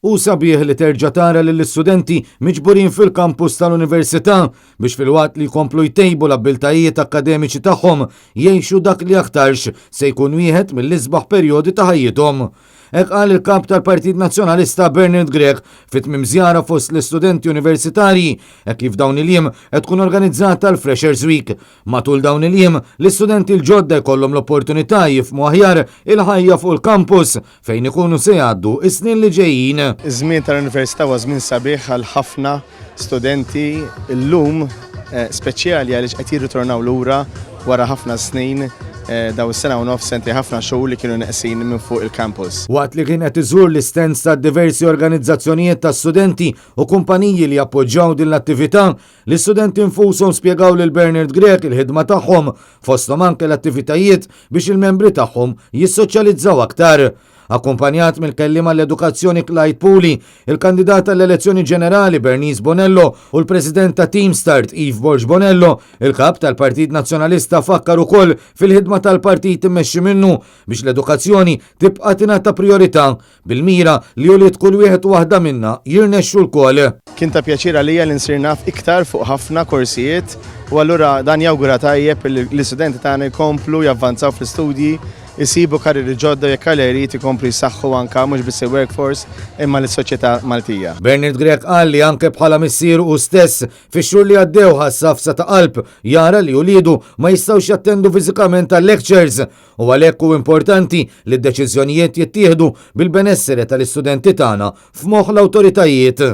Hu sabiħ li terġa' tara lill-istudenti miġburin fil-kampus tal-Università biex filwaqt li jkomplu jtejbu l-abbiltajiet akkademiċi tagħhom jgħixu dak li aktarx se jkun wieħed mill-isbaħ perjodi ta' ħajjithom. Hekk qal il-Kap tal-Partit Nazzjonalista Bernard Grech fi tmiem żjara fost l-istudenti universitarji hekk kif dawn il-jiem qed tkun organizzata l-Freshers Week. Matul dawn il-jiem, l-istudenti l-ġodda jkollhom l-opportunità jifhmu aħjar il-ħajja fuq il-kampus fejn ikunu se jgħaddu s-snin li ġejjin. Iż-żmien tal-università huwa żmien sabiħ għal ħafna studenti llum speċjali għaliex qed jirritornaw lura wara ħafna snin daw is-sena u nofs sentejn ħafna xhur li kienu neqsin minn fuq il-campus. Waqt li kien qed iżur l-istands ta' diversi organizzazzjonijiet ta' studenti u kumpaniji li jappoġġjaw din l-attività, L-istudenti nfushom spjegaw lil Bernard Grech il-ħidma tagħhom, fosthom anke l-attivitajiet biex il-membri tagħhom jissoċjalizzaw aktar. Akkumpanjat mill-kelliem għall-edukazzjoni Clyde Puli, il-kandidat għall-elezzjoni ġenerali Bernice Bonello u l-President ta' Team Start Eve Borg Bonello, il-Kap tal-Partit Nazzjonalista fakkar ukoll fil-ħidma tal-partit immexxi minnu biex l-edukazzjoni tibqa' tingħata prijorità Bil-mira li ulied kull wieħed u waħda minna jirnexxu lkoll. Kien ta' pjaċir għalija li nsir naf iktar fuq ħafna korsijiet u allura dan jawgura tajjeb li l-istudenti tagħna jkomplu javvanzaw fl-istudji, isibu karrieri ġodda u jekk Alla jrid ikomplu jsaħħu anke mhux biss il-workforce imma lis-soċjetà Maltija. Bernard Grech qal li anke bħala missier hu stess, fix-xhur li għaddew ħass għafsa ta' qalb jara li uliedu ma jistgħux jattendu fiżikament għal-lectures U għalhekk hu importanti li d-deċiżjonijiet jittieħdu bil-benessere tal-istudenti tagħna f'moħħ l-awtoritajiet.